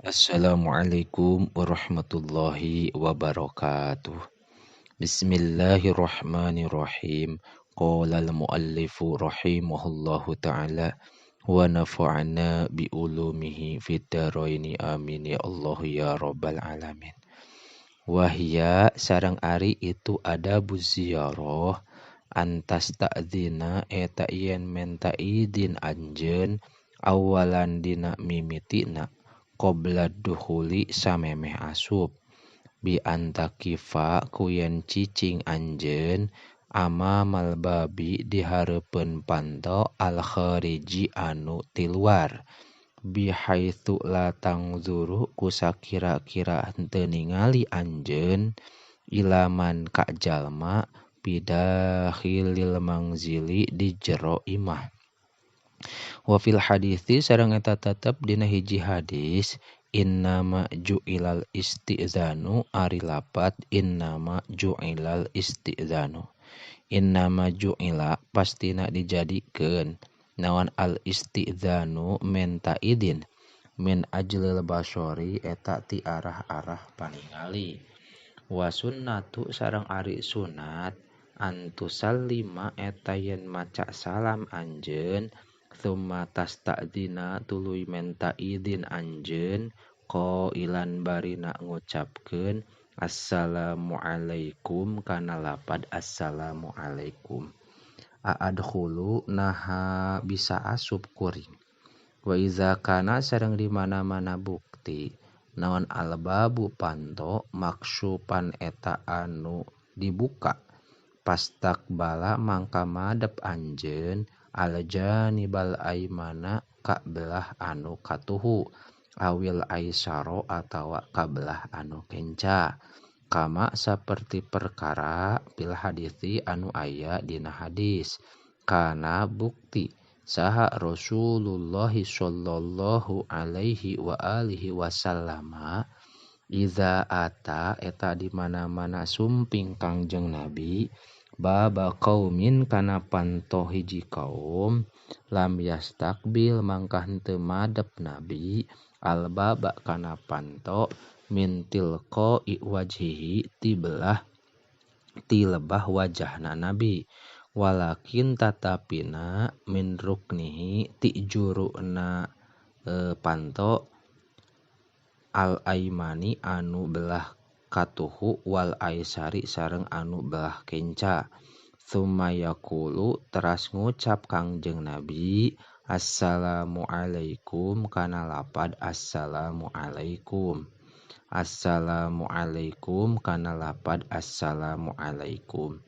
Assalamualaikum warahmatullahi wabarakatuh. Bismillahirrahmanirrahim. Qala al-muallifu rahimahullahu ta'ala wa nafa'ana bi ulumihi fid dharaini amin ya Allah ya rabbal alamin. Wahya sareng ari itu ada ziarah antas ta'dzina eta yen menta idin anjeun awalan dina mimitina qabla dukhuli samemeh asup bi antakifa ku yen cicing anjeun amamal babi di hareupeun panto al khariji anu ti luar bihaitsu la tangzuru ku sakira-kira henteu ningali anjeun ilaman ka jalma pidakhilil mangzili di jero imah. Wa fil hadisi sareng eta tetep dina hiji hadis innama ju'ilal isti'zanu ari lapat innama ju'ilal isti'zanu innama ju'ila pastina dijadikeun naon al isti'zanu menta idin min ajlil basori eta ti arah-arah paningali wa sunnatu sareng ari sunat antusallima eta yen maca salam anjeun thumma tasta'dzina tuluy menta idin anjeun qailan barina ngucapkeun assalamualaikum kana lapad assalamualaikum aadkhulu naha bisa asup kuring wa iza kana sareng di mana-mana bukti naon albabu panto maksupan eta anu dibuka pastakbala mangka madep anjeun aljanibal aimana ka belah anu katuhu awil aisaro atawa ka belah anu kenca kama saperti perkara fil hadisi anu aya dina hadis kana bukti saha Rasulullah sallallahu alaihi wa alihi wasallama iza ata eta di mana-mana sumping Kangjeng Nabi baba qaumin kana panto hiji kaum lam yastakbil mangka henteu madep Nabi albaba kana panto min tilqa'i wajhihi tibelah tilebah wajahna Nabi walakin tatapina min ruknihi ti juruna panto al aimani anu belah katuhu wal aisari sareng anu belah kenca tsumma yaqulu teras ngucap Kangjeng Nabi assalamualaikum kana lapad assalamualaikum assalamualaikum kana lapad assalamualaikum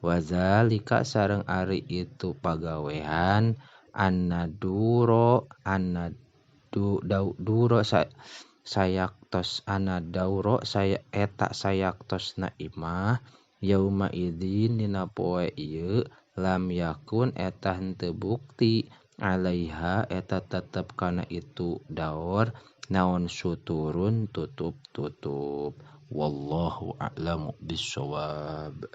wazalika sareng ari itu pagawean annaduro annadu duro sayaktos anadauro saya eta sayaktosna imah yauma idzin dina poe ieu lam yakun eta henteu bukti alaiha eta tetep kana itu daur naon suturun tutup-tutup wallahu a'lamu bissawab.